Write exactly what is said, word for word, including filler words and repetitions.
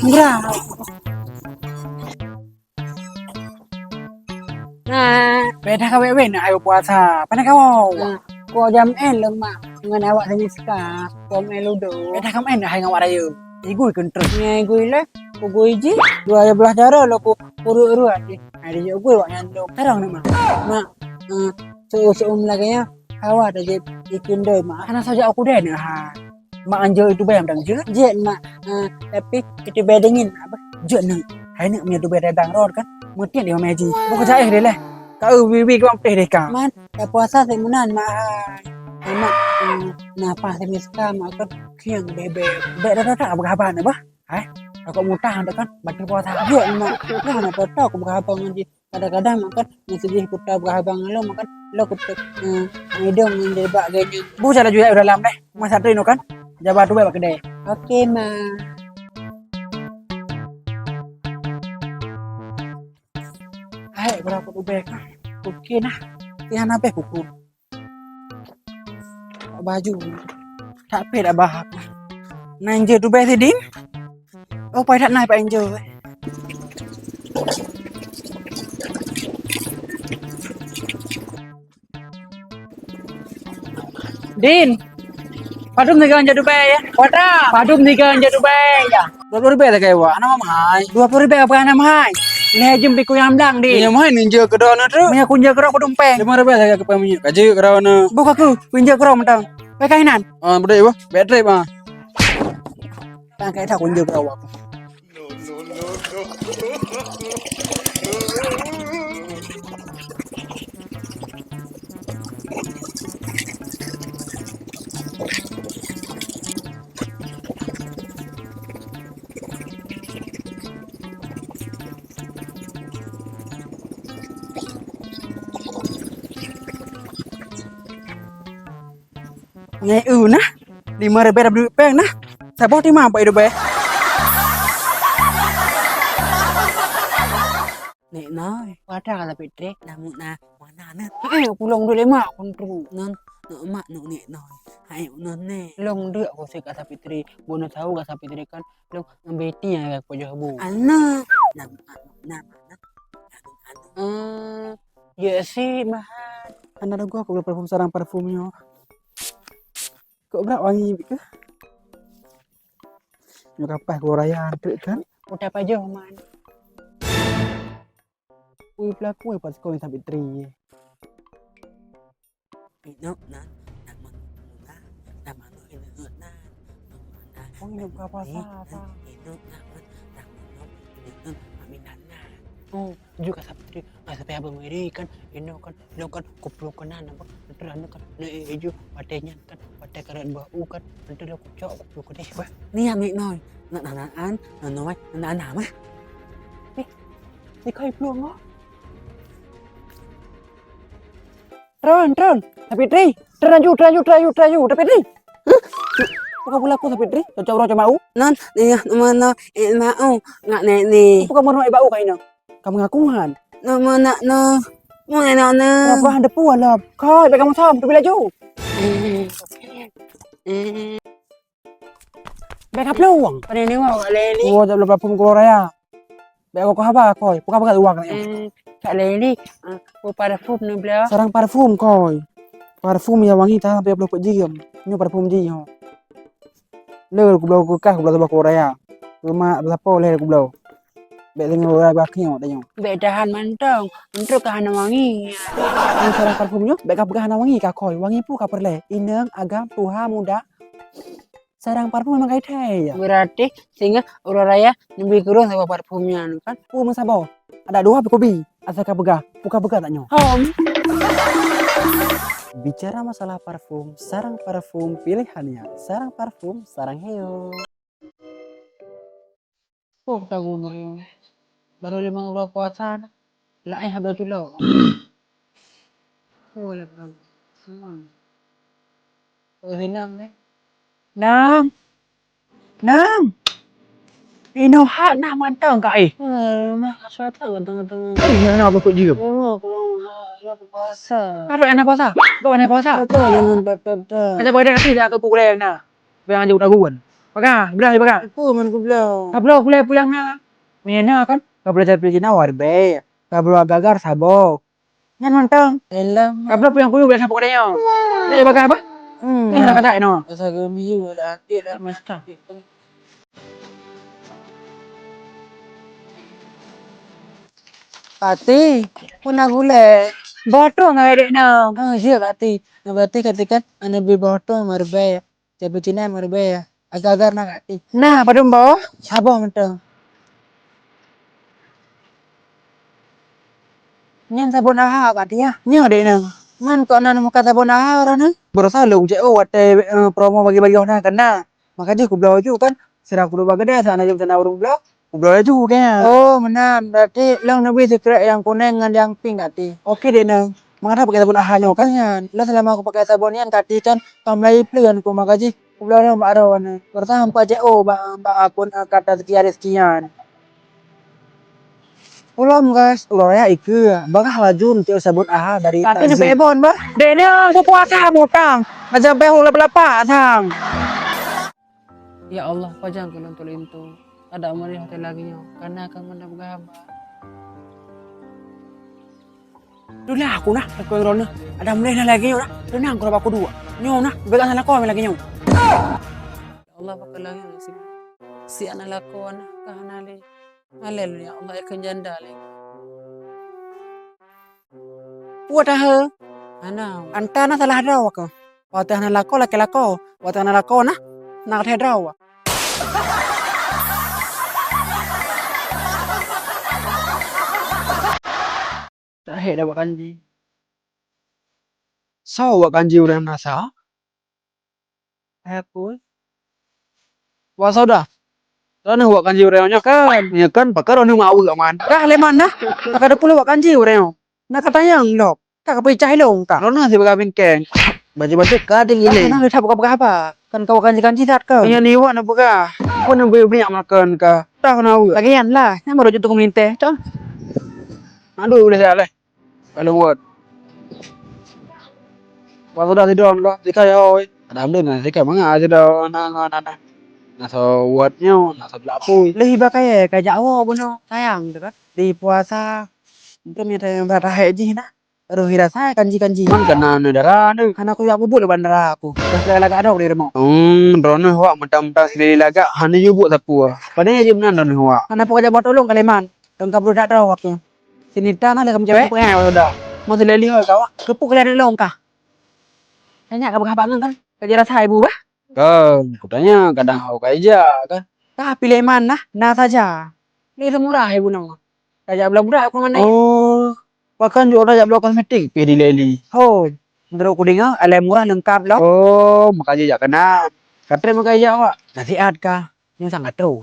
Murah. Nah. Beda kawé-wé nak ayo puasa. Pandai kau. Nah. Kok jam en lom mak ngon awak sini seka. Kok main ludo. Beda kau main hai ngon awak rayu. Igui kentut. Ngai gui le. Ku gui ji. Dua belas cara lo ku urut-urut. Ada je gui wak nyandung. Terang ni mak. Mak. Seueu-seueu lagèe nyan, hawa tajép ikindo mak. Hana saja aku deh neuh ha. Mak anjeu itu bayam dang jeuet. Jeuet mak, ah, tapi itu bay dingin apa? Jeuet neuh. Hai neuh meunyo tu bay datang rot kan. Meutit di mama ji. Buka jaéh deh leh. Ka eu wiwi gawang teh deh ka. Man, ya puasa sik meunan mak hai. Hai mak, ah, nah pas miska mak kan khieng bebek. Bek dah dah dah apa khabar neuh bah? Hai, aku mutah dah kan. Baca puasa. Jeuet mak. Nah, nak foto aku berapa ngon ji. Kadang-kadang makan nasi jih kuta beurah abang lalu makan lo kuta, eh, idong ngon debak ganya. Bu cara jual dalam deh. Masa tu inoe kan. Jabat tu bak kedai. Oke, ma. Hai, berapa tu bek? Oke nah. Tihan habis buku. Baju. Tak payah dah bahak. Nanja tu bek sidin. Oh, pai that nai pai enjoy. Din. Padum tiga anja Dubai ya. Kuadra. Padum tiga anja Dubai ya. Dua puluh ribu lagi wak. Anak mama hai. Dua puluh ribu apa anak mama hai? Leh jumpi kuyang blang, Din. Punya mah ninja kedua na tu. Punya kunja kedua aku dumpeng. Lima ribu lagi aku punya. Kaji kedua na. Buka aku. Kunja kedua mentang. Pakai nan. Ah, boleh bah. Baterai bah. Tang kai tak kunja kedua aku. Ngai eu nah, lima ribèe dah beuduek péng nah. Saboh tima bak idup eh. Nek Noi, pada kata Fitri, namun nah, mana nah? Eh, pulang dulu lemak, kontrol. Non, nok mak, nok nek Noi. Hai, non nek. Long dek aku sih kata Fitri. Bono tahu kata Fitri kan. Long ngambil tia ya, aku jauh bu. Anak. Nama, nama, nama. Eh, ya sih, mahal. Anak aku, aku beli parfum sarang parfum nyoe. Kok berat wangi bit ke? Nyoe kapai keluar raya antuk kan? Udah pajoh man. Ui pelaku eh pas kau sampai tri. Pinok nan, nak menguna, nak menguna nan. Oh, ini buka puasa, apa? Pinok nan, nak menguna, aminan nan. Oh, juga sampai tri. Pas sampai abang wiri kan, ino kan, lo kan, kupluk kena nampak, terus anu kan, na eh, eh, ju, patai nyan kan, patai karet bau kan, nanti lo kucok, kupluk kena, wah. Ni amik noi, nak nanaan, nanoi, nanaan mah. Eh, ni kai pluk ngah. Tron, Tron, tapi tri, teraju, teraju, teraju, teraju, tapi tri. Hah? Bukan pula aku tapi tri, cocok roh cuma u. Non, iya, nama no, eh, mau, nggak nek ni. Bukan mau naik bau kain. Kamu ngaku kan? Nama nak no, mau enak no. Apa depu alam? Kau, baik kamu sam, tu bila ju. Eh, eh. Bèk ka plueng. Pane ni wah, Kak Leli. Oh, tak boleh parfum keluar raya. Bèk aku haba koi, buka-buka uang ni. Eh, Kak Leli, ah, aku parfum ni bela. Sarang parfum koi. Parfum yang wangi tahan sampai puluh jam. Ni parfum ji ho. Le, aku bela aku kah, aku bela keluar raya. Rumah berapa oleh aku bela. Bèk deungoe orang bak nyoe, tanyoe. Bèk tahan mantong, untuk ka hana wangi. Ini sarang parfum nyoe, bèk ka peugah hana wangi ka koi, wangi pun ka peureulèe. Inong, agam, tuha, muda. Sarang parfum memang kai thai ya. Berarti singoh uroe raya neubi kurong saboh parfum nyan kan? Oh, meusaboh. Ada dua peukubi. Asal ka peugah, buka-buka tak nyoe. Hom. Bicara masalah parfum, sarang parfum pilihannya, sarang parfum, sarang heo. Poh tahu nyoe. Baru limong bulan puasa dah. Laén habis tulok. Oh, lah bagus. Hmm. Oh, senang deh. Nang. Nang. Inoe hak nah mantong ka eh. Eh, mah suatu tengah-tengah. Eh, yang nak aku jiem. Oh, kalau nak puasa. Apa yang nak puasa? Kau nak puasa? Betul, betul, betul. Macam pada nanti dah aku pukul na. Biar aja udah guan. Pakai, blah, pakai. Aku man kubloe. Kabloe kulai pulang na. Mina kan? Kabloe jadi pijina warbe. Kabloe gagar sabo. Nyan mantong. Elah. Kabloe pulang kuyu biasa pokok dia. Dia pakai apa? Hmm. Ni nak kata no. Asa gemiyu lah, dia dah masak. Pati, pun aku le. Botong ngai dek no. Oh, iya, Pati. Nah, berarti katakan, anak beli botong marbeh. Jadi Cina marbeh. Agak-agak nak Pati. Nah, padum boh? Saboh mantong. Nyan sabon aha, Kak Tia? Nyoe dek nang. Man kok nan muka sabon aha orang ni? Baru selalu cek, oh, watèe, eh, promo bagi-bagi orang kena. Maka jih kubloe laju kan. Sira kudu bagedé sana jom sana ureueng bloe. Kubloe laju kayaknya. Oh, meunan. Berarti long neubri sikrek nyang kuneng ngon nyang pink, Kak Ti. Oke dek nang. Mengapa pakai sabon aha nyoe kan? Nyan. Lah selama aku pakai sabon nyan, Kak Ti kan ka mulai peuleueh ku maka jih. Kubloe lom bak droeneuh. Bertahan pajak oh bak, bak akun, eh, kata sekian sekian. Ulom guys, uroe ya ikeue, bagah laju niteuh sabon aha dari Tapi Takzim. Neupeu'e bon bah. Dek nyoe, beupuasa mutang. Macam beh ulap-lapak sang. Ya Allah, pajan keu lôn tuléh linto. Adak meurih watèe lagèe nyoe, kana ka meunan peugah haba. Dula aku nah, lakoe droeneuh. Adak meurih na lagèe nyoe nah. Teunang keu bak aku dua. Nyoe nah, bèk na lakoe lagèe nyoe. Ya Allah, pakon lagèe nyoe sih. Si aneuk lakoe nah, ka hana lé. Haleluya, Allah akan janda lé. Peue tahe? Hana. Anta na salah droe keuh. Watèe hana lakoe, lakèe lakoe. Watèe hana lakoe na, na lhèe droe. Tahé dah buat kanji. Soe buat kanji ureueng meunasah? Hai aku. Wah, soda. Droeneuh buat kanji ureueng nyoe kan? Nyoe kan pakon droeneuh maweuek man. Kah lé man nah? Ka dua puluh buat kanji ureueng nyoe. Na ka tanyong lom. Ka kapeucah ilong ka. Droeneuh sibagai bingkeng. Baju-baju ka ding ileng. Nah, dah buka-buka haba. Kan kau kanji-kanji that kan. Nyan iwak na buka. Pun na beu minyak makan ka. Tah na buka. Lagi nyan lah. Nyan baru jatuh ke melinteh. Cok. Aduh, udah saya leh. Kalau buat. Wah, sudah sidang dah. Sikai ya, oi. Alhamdulillah, sikai mangat sidang. Nah, nah, nah, nah. Nah, so buatnya, nah, so belapui. Leh iba kaya, kaya awak bunoe. Sayang tu kan. Di puasa. Itu minta yang berada jih nah. Roh rasa kanji-kanji. Man kena anu dara tu. Hana aku jak bubuk leubeh dara aku. Dah lagak adong di rumah. Hmm, droeneuh wak mentang-mentang sendiri lagak, hana yubuk sapeue. Padahal je meunan droeneuh wak. Hana pokok jak buat tolong kaliman. Dong ka berudak droe waktu. Sini tanah dah kamu cewek. Apa yang sudah? Mau selalu kau. Kepuk kalian long kah? Tanya kau berapa kan? Kerja rasa ibu bah. Kan, kutanya kadang hau ka ija kan. Tapi lé man nah, na saja. Lé seumurah ibu nama. Raja budak-budak aku ngon Oh, bahkan juga raja budak kosmetik pi di Leli. Ho, menurut ku dengar, alai murah lengkap lah. Oh, makanya jak kena. Katanya makanya jak awak. Nasihat kah? Nyoe sangat tu.